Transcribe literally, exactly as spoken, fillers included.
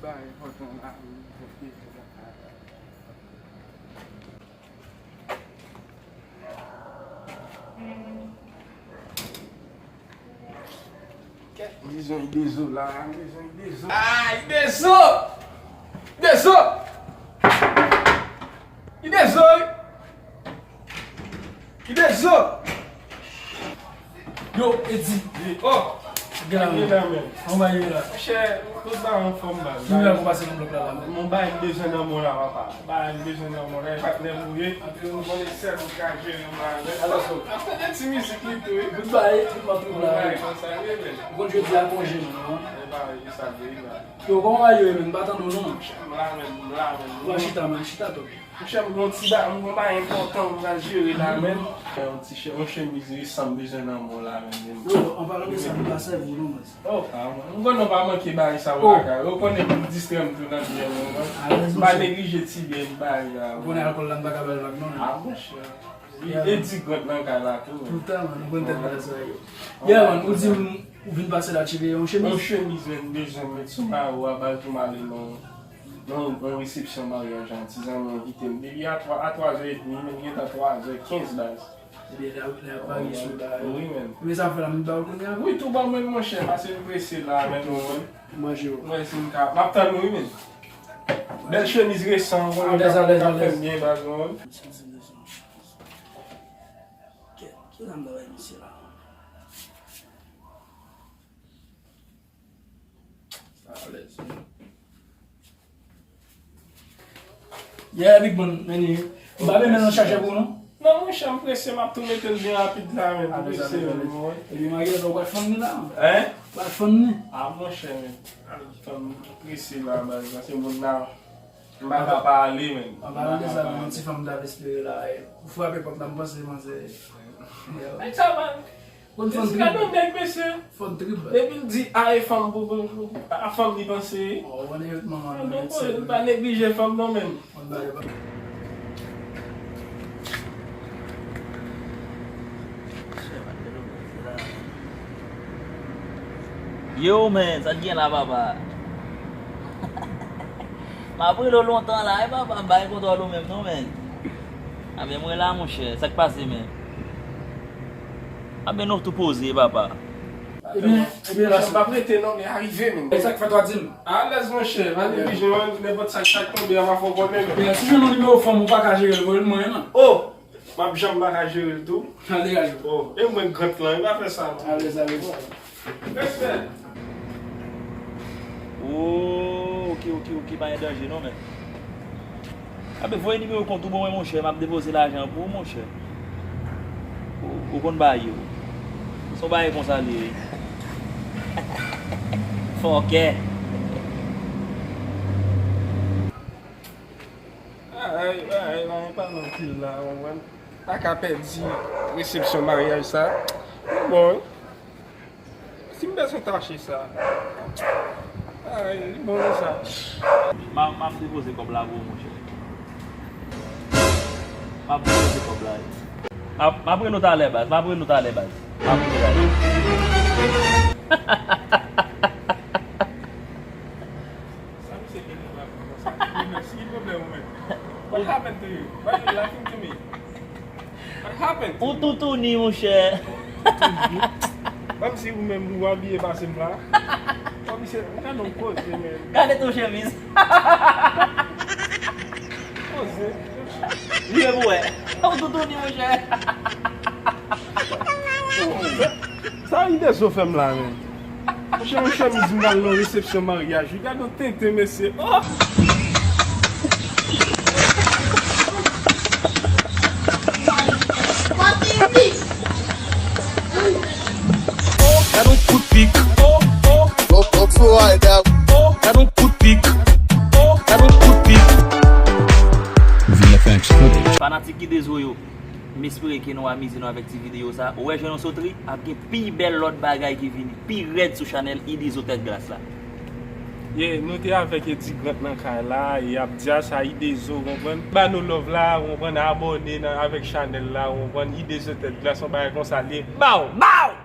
Bay enpòtan la, wi, ok. Kèt, m bezwen Idezo la, m bezwen Idezo. Ah, Idezo! Idezo! Idezo, wi! Ki de zo! Yo, Eddy. Wi. Oh! Gade la, men. Anba yo la. Monchè, tout bagay anfòm, baz. Ki mirak ou pase nan blòk la, la, men? Mon bagay, m bezwen nan mwen la, papa. Bagay, m bezwen nan mwen la, e patnè m ou ye. Ou konnen sèl ou ka jere yon bagay. Alò, so. Ap tande ti mizik li tou, wi. Tout bagay, tout bagay, tout bagay. Ou konn jodi a konje, non? E bagay, e sa vre, wi, baz. Yo, kòman bagay yo ye, men? M pa tande w, non. M la, men, m la, men. Ou a chita, men, chita, tou. Monchè, m gon ti ba, m gon bagay enpòtan m pral jere la, men. Yon ti che-, yon chemiz resan m bezwen nan men w la, men. Yo, an palan de sa, nou pa sèvi w non, baz. Oh, ah, mwen, m konn nou pa manke bagay sa yo lakay. Yo konnen pou distrè m tou nan byen, men. M pa neglije ti byen bagay la. Ou konnen alkòl la, m pa ka ba l vag non, men. Ah, monchè. Eddy Grant nan kay la tou, men. Toutan, man, nou konn tèt bagay sa yo. Yeah, man, ou di m, ou vin pase la tcheke yon chemiz? Yon chemiz, men, m bezwen met sou mayo a, baz, pou m ale nan, nan yon resepsyon maryaj, an ti zanmi envite m. Depi a twa, a twa zè edmi, men, gentan twa zè kenz, baz. Ebyen, lè, lè ap pare sou la. Wi, men. Men sa fè la, m ba w kounye a. Wi, tou ban mwen, monchè, pase m prese la, men, non, men. Manje yo. Mwen, si m ka, m ap tann ou, wi, men. Bèl chemiz resan, ou konnen. Alèz, alèz, alèz. Fè m byen, baz, non, men. Kèt, kilè m bay misye la? Sa alèz. Yeah, Big Man, men, m pa vle men nan chajè pou ou, non? Non, monchè, m prese, m ap tou mete l byen rapid la, men. Alèz, alèz, alèz. Epi, Maryèz, ou pral fann li la? Hein? Ou pral fann li? Ah, monchè, men. Fann prese la, baz, paske moun nan M pa ka pa ale, men. An palan de sa, yon ti fanm m t ap espere la, e, ou frape pòt la, m panse, m panse. Nèg sa, man. Konn fann trip. Gade yon nèg, mesye. Fann trip. Depi l di, a, e fanm pou, pou, pou, a fanm li panse. Oh, ou konnen manman nou, medsen. Li pa neglije fanm, non, men. Konn bagay pa. Yo, men, sa k gen la, papa? M ap rele w lontan la, wi, papa, m pa gen kontwòl ou menm non, men. Anben, mwen la, monchè, sa k pase, men? Anben, nou tou poze, papa. Ebyen, ebyen, la, monchè, m p ap rete non, men arive, men. E sa k fè w di m? Alèz, monchè, pa neglije, man, nenpòt sa k, sa k tonbe a, m a fè w konnen, men. Ebyen, si w jwenn yon nimewo fanm ou pa ka jere l, voye l mwen, non. Oh! M ap janm pa ka jere l tou. Al degaje w. Oh, e mwen Grant lan, e pa fè sa non. Alèz, alèz. Respè. Oh, ok, ok, ok, pa gen danje non, men. Anben, voye nimewo kont ou ban mwen, monchè, m ap depoze lajan pou ou, monchè. Ou, ou konn bagay yo. Se yon bagay konsa l ye, wi. Fòkè. Ay, ay, ay, pa nan pil la, ou konprann? Pa ka pèdi resepsyon maryaj sa. Li bon, wi. Si m bezwen tache sa. Ay, li bon konsa. M a, m ap depoze kòb la pou ou, monchè. M ap depoze kòb la, wi. M ap, m ap rele w talè, baz. M ap rele w talè, baz. M ap rele w talè. Sa misye gen nan lavi konsa? Ki pwoblèm ou menm? What happened to you? Why you laughing to me? What happened to you? Ou toutouni, monchè. Kòmsi ou menm ou abiye pase m la. Kòmsi, gade yon koze, men. Gade ton chemiz. Koze. Li menm ou wè. Ou toutouni, monchè. Sa Idezo fè m la, men. Monchè, yon chemiz m pral nan resepsyon maryaj. Gade yon tenten, mesye. Oh! Gade yon kout pik. Oh, oh. Gade yon kout pik. Oh, gade yon kout pik. V F X footage. Fanatik Idezo yo. M espere ke nou amize nou avèk ti videyo sa. Ou wè jan nou sot ri, ap gen pi bèl lòt bagay ki vini, pi rèd sou chanèl Idezo Tèt Glas la. Yeah, nou te avèk Eddy Grant nan kay la, e ap di a sa Idezo, konprann? Ba nou love la, konprann, abòne nan, avèk chanèl la, konprann, Idezo Tèt Glas, yon bagay konsa l ye. Bow! Bow!